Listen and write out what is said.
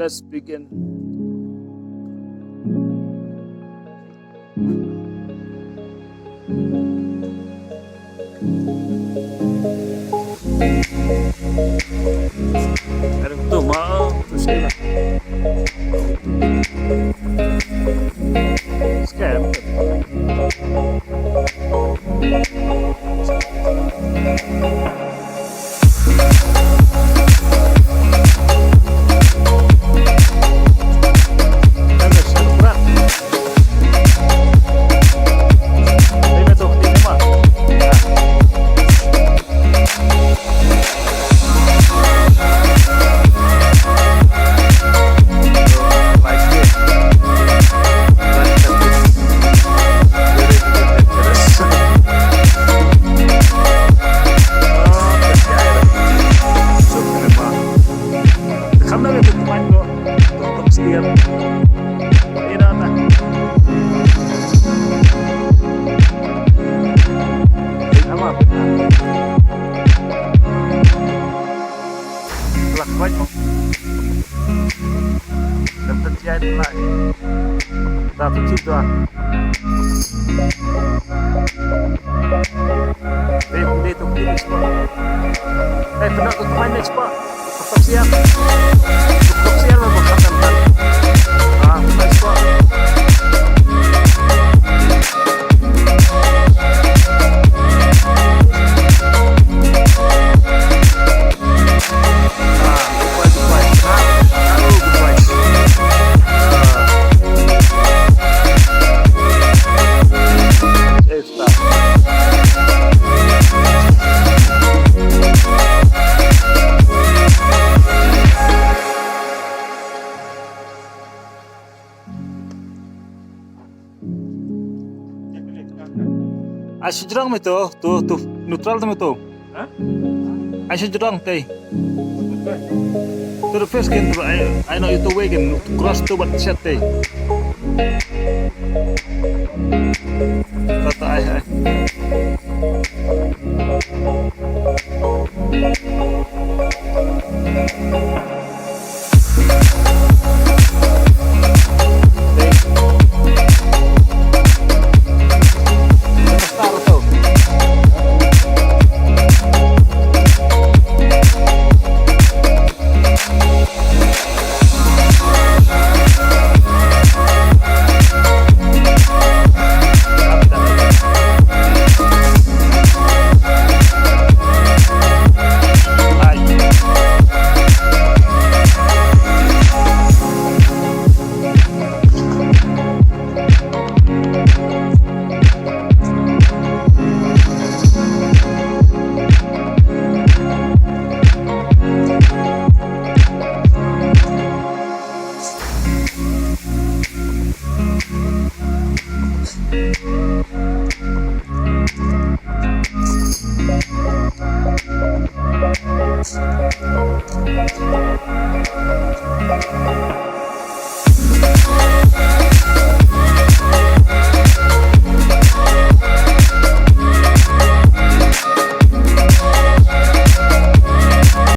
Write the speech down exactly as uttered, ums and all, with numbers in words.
Let's begin. Ada tu mah, tu sila. Scam. Ai shu jrong me to, to, to neutral to me to. Hah? Ai shu jrong te. To the first ken to ai, ai no ito way ken to cross to bat chat te. To, to, ai, ai.